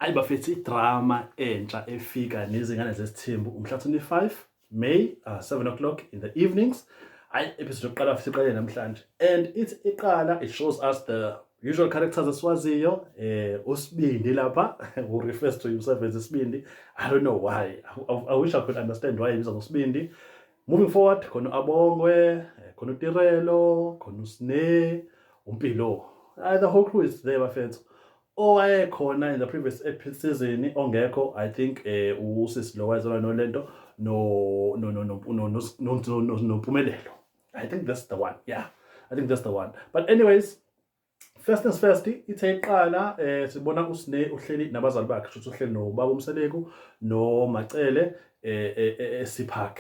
Ayi bafethu, idrama entsha efika nezingane zesithembu umhla 25 May, 7 o'clock in the evenings. Hayi, episode yokuqala futhi iqale namhlanje. And it iqala, it shows us the usual characters esiwaziyo, uSibindi lapha who refers to himself as Isibindi. I don't know why. I wish I could understand why ebizwa ngoSibindi. Moving forward, khona Abongwe, khona uTirelo, khona uSne, uMpilo. The whole crew is there, bafethu. Owayekhona in the previous season ongekho, I think, usisi lo wayezalwa nolento no no no no no no no no noMpumelelo. I think that's the one. Yeah. I think that's the one. But anyways, first things first, ithe iqala, sibona uSne uhleli nabazali bakhe, futhi uhleli nobaba uMseleku noMacele eSea Park.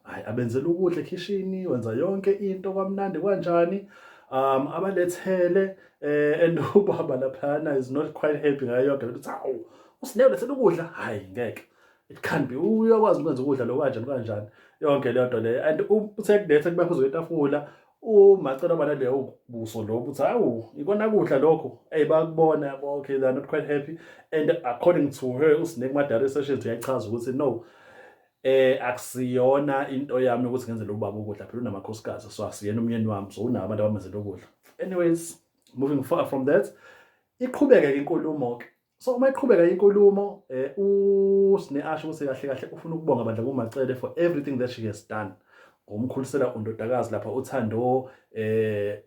Hayi, abenzela ukudla ekhishini, wenza yonke into kwamnandi kanjani. Abalethele, and ubaba laphana is not quite happy ngayo yonke lento. Hawu, uSne ulethela ukudla? Hayi, ngeke. It can't be. Uyakwazi ukwenza ukudla lo kanjani kanjani. Yonke leyo nto leyo. And uthe kuletha kuba phezu kwetafula, uMacele waba naleyo buso lo ukuthi, "Hawu, ikona kudla lokho?" Hey, bakubona yabo, okay, they are not quite happy. And according to her, uSne kuma diary sessions uyachaza ukuthi no, akusiyona into yami ukuthi ngenzele ubaba ukudla, phela unamakhosikazi, so asiyena umyeni wami, so unabo abantu abamenzela ukudla. Anyways, moving far from that, iqhubeke inkulumo ke. So uma iqhubeka inkulumo, uSne asho ukuthi kahle kahle ufuna ukubonga bandla kuMacele for everything that she has done ngomkhulisela undodakazi lapha uThando,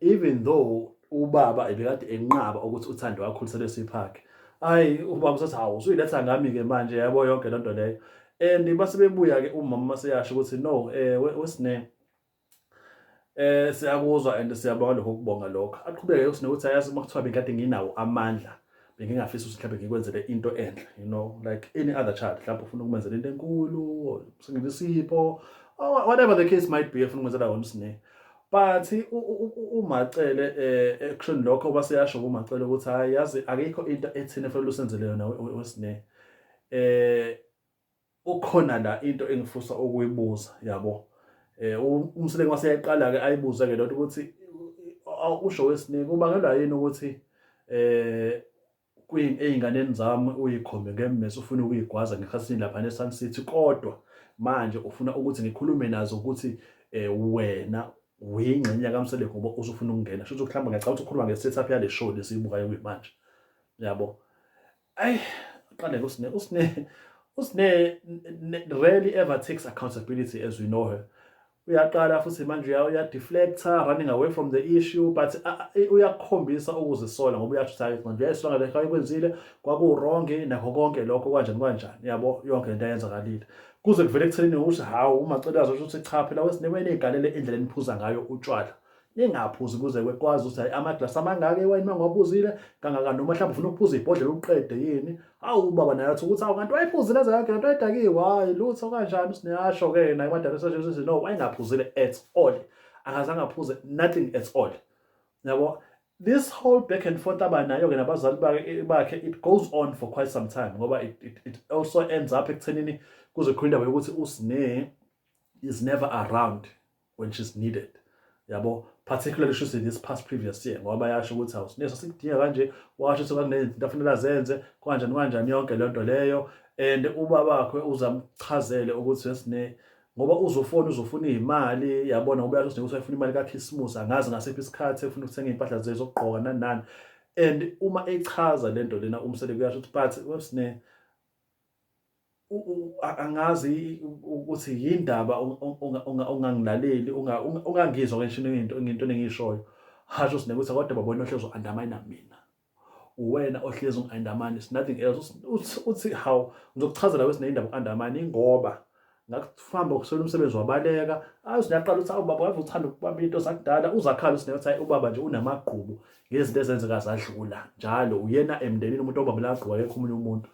even though ubaba ebekade enqaba ukuthi uThando akhuliselwe eSea Park. Hayi, ubaba usathi, "Hawu, usuyiletha ngami ke manje," yabo, yonke lento leyo. And base bebuya ke umama maseyasho ukuthi no, weSne, siyakuzwa and siyabonga lokho ukubonga lokho. Aqhubeke uSne ukuthi ayazi uma kuthiwa bengikade nginawo amandla, bengingafisa ukuthi mhlawumbe ngikwenzele into enhle, like any other child, mhlawumbe ufuna ukumenzela into enkulu, isipho or whatever the case might be, ufuna ukumenzela wona uSne. But uMacele, ekushoni lokho, baseyasho kuMacele ukuthi hayi, yazi, akekho into ethini efanele usenzele yona weSne. Ukhona la into engifisa ukuyibuza, yabo. UMseleku waseyaqala ke ayibuze ke lonto ukuthi usho weSne, kubangelwa yini ukuthi ey'nganeni zami uyikhombe ngemmese, ufuna ukuyigwaza ngekhasini lapha ne-Sun City, kodwa manje ufuna ukuthi ngikhulume nazo ukuthi wena uyingxenye kaMseleku ngoba usufuna ukungena? Shuthi mhlawumbe ngiyacabanga ukuthi ukhuluma nge-setup yale show lesiyibukayo kuyimanje, yabo. Ayi, aqale uSne. USne rarely ever takes accountability, as we know her. Uyaqala futhi manje uya-deflecta, running away from the issue, but uyakukhombisa ukuzisola ngoba uyasho ukuthi hayi, manje uyayisola ngale ayikwenzile, kwaku-wrong nakho konke lokho, kanjani kanjani, yabo, yonke lento ayenzakalile. Kuze kuvele ekuthenini ukuthi hawu, uMacele azosho ukuthi cha phela weSne, wena igalele endleleni niphuza ngayo utshwala, ningaphuzi kuze kwekwazi ukuthi hayi, amaglasi amangaka ewayini mangiwaphuzile kangaka, noma mhlawumbe ufuna ukuphuza ibhodlela uqede yini. Hawu, ubaba naye athi ukuthi hawu, kanti wayephuzile eze yakhe lento, wayedakiwe? Hayi lutho, kanjani? Usineyasho-ke naye kuma-diary sessions ukuthi no, wayengaphuzile at all, akazange aphuze nothing at all, yabo. This whole back and forth abanayo-ke nabazali bakhe, it goes on for quite some time, ngoba it also ends up ekuthenini kuze khona indaba yokuthi uSne is never around when she's needed, yabo, particularly shuthi this past previous year, ngoba bayasho ukuthi hawu, Sne, sasikudinga kanje, washo ukuthi kwakunezinto afanele azenze, kanjani kanjani, yonke leyo nto leyo. And ubabakhe uzamchazele ukuthi weSne, ngoba uzofona uzofuna iy'mali, yabona, ngoba uyasho ukuthi uyafuna imali kaKhisimusi, angazi ngasiphi isikhathi, efuna ukuthenga iy'mpahla zethu zokugqoka, nani nani. And uma echaza lento lena, uMseleku uyasho ukuthi but weSne, angazi ukuthi yindaba ungangilaleli, ungangizwa ngisho into engiyishoyo. Hasho uSne ukuthi kodwa babona ohlezi u-undermine mina, uwena ohlezi ungi-undermine, it's nothing else. Uthi hawu, ngizokuchazela weSne indaba uku-undermine, ingoba ngakuhamba kuswela umsebenzi, wabaleka. Ayi, usiyaqala ukuthi awu baba, ave uthanda ukubamba into zakudala. Uzakhala uSne uthi hayi, ubaba nje unamagqubu ngezinto ezenzeka zadlula njalo, uyena emndenini umuntu obambela agqubu, akekho omunye umuntu.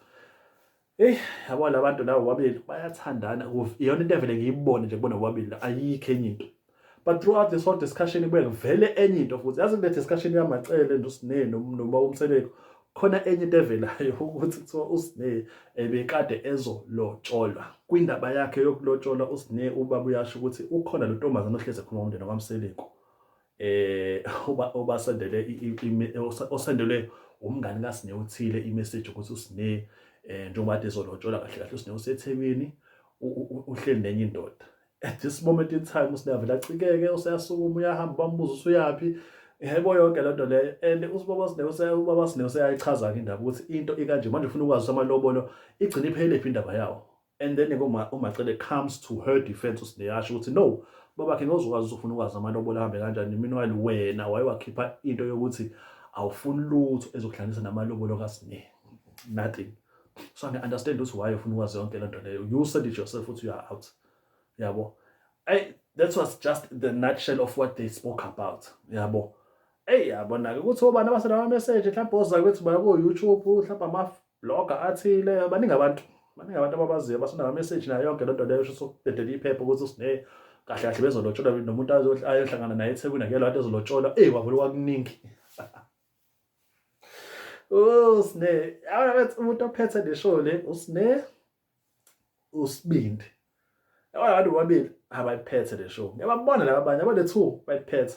Eyi, yabo, la bantu labo bobabili bayathandana, iyona into evele ngiyibone nje kubona bobabili, ayikho enye into. But throughout this whole discussion kubuye kuvele enye into futhi, yazi, kule discussion yaMacele noSne noma uMseleku, khona enye into evelayo ukuthi kuthiwa uSne ebekade ezolotsholwa. Kwindaba yakhe yokulotsholwa uSne, ubaba uyasho ukuthi ukhona lo ntombazane ohlezi ekhuluma ngomndeni wakwaMseleku, obasendele osendele. Umngani kaSine uthile i-message ukuthi uSine njengoba kade ezolotsholwa, kahle kahle uSine useThekwini, uhleli nenye indoda. At this moment in time uSine avele acikeke, useyasukuma, uyahamba, bambuza usuyaphi, yebo, yonke lento leyo. And usibaba Sine, ubaba Sine useyayichaza-ke indaba ukuthi into ikanje, manje ufuna ukwazi ukuthi amalobolo igcine iphelele indaba yawo. And then uMacele comes to her defense, uSine, ukuthi no, babakhe ngozokwazi ukuthi ufuna ukwazi amalobolo ahambe kanjani, meanwhile wena wayewakhipha into yokuthi awufuni lutho ezokuhlanganisa namalobolo kaSine, nothing. So angi-understand ukuthi why ufuna ukwazi yonke lento leyo. You said it yourself ukuthi you are out, yabo. Ay, that was just the nutshell of what they spoke about, yabo. Ey, yabona-ke ukuthi obani abasenda ama-message, mhlawumbe ozakwethu baya ko-YouTube, mhlawumbe ama-blogger athile, baningi abantu, baningi abantu ababaziyo basenda ama-message nayo yonke lento leyo. Sho sokudedela iphepha ukuthi uSine kahle kahle bezolotsholwa nomuntu ayohlangana naye eThekwini, akuyena kade ezolotsholwa. Eyi, wavele kwakuningi. Oh, Sine, yabona bethi umuntu ophethe le show le uSine, uSibindi. Yabona abantu bobabili abayiphethe le show. Ngiyababona laba abanye, yabo, le two bayiphethe.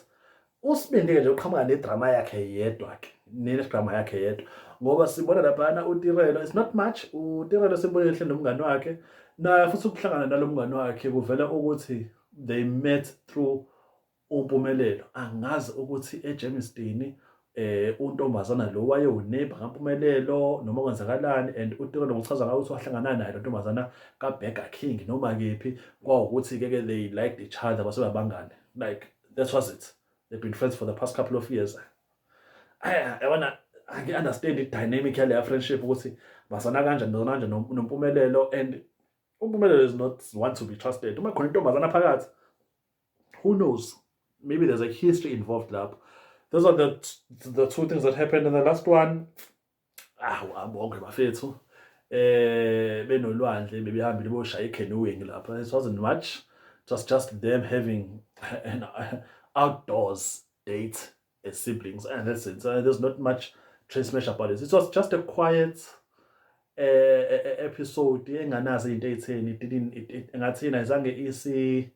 USibindi ke nje uqhamuka ne-drama yakhe yedwa ke, ne-drama yakhe yedwa. Ngoba sibona laphana uTirelo, it's not much, uTirelo simbonile ehleli nomngani wakhe. Naye futhi ukuhlangana nalo mngani wakhe kuvela ukuthi they met through uMpumelelo. Angazi ukuthi eGermiston untombazana lo waye-uneighbor kaMpumelelo noma kwenzakalani, and uTirelo uchaza ngayo ukuthi wahlangana naye lo ntombazana kaBurger King noma kephi, kwawukuthi-ke ke they liked each other, base babangane. Like, that was it, they've been friends for the past couple of years. Yabona, angi-understand i-dynamic yaleya friendship ukuthi bazana kanjani, bazana kanjani noMpumelelo, and uMpumelelo is not one to be trusted. Uma khona intombazana phakathi, who knows, maybe there's a history involved lapho. Those are the two things that happened. And the last one, ah, abonke bafethu benolwandle bebehambile boshaya i-canoeing lapha. It wasn't much, it was just them having an outdoors date as siblings and that's it. So there's not much to smash about it. It was just a quiet episode enganazo into ey'theni. It didn't it engathina ayizange isi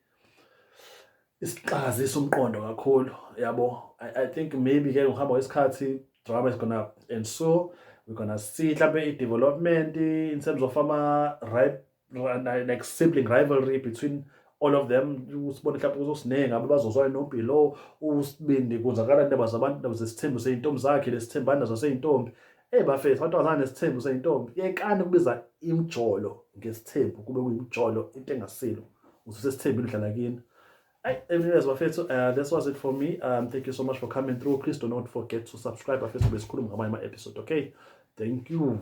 isiqhakazisa umqondo kakhulu, yabo. I think maybe ke ngokuhamba kwesikhathi drama is gonna ensue, we're gonna see mhlambe i-development in terms of ama like sibling rivalry between all of them. Usibone mhlawumbe ukuthi uSine ngabe bazozwana noMpilo, uSibindi kwenzakala indaba zabantu, indaba zesithembu sey'ntombi zakhe, lesithembani nazo sey'ntombi. Eyi bafethu, amantombazane nesithembu sey'ntombi, yekani ukubiza imijolo ngesithembu, kube kuyimijolo into engasilo ususesithembini uhlala kini. Hey, anyways bafethu, this was it for me. Thank you so much for coming through. Please do not forget to subscribe bafethu, besikhuluma ngamanye ama-episode. Okay, thank you.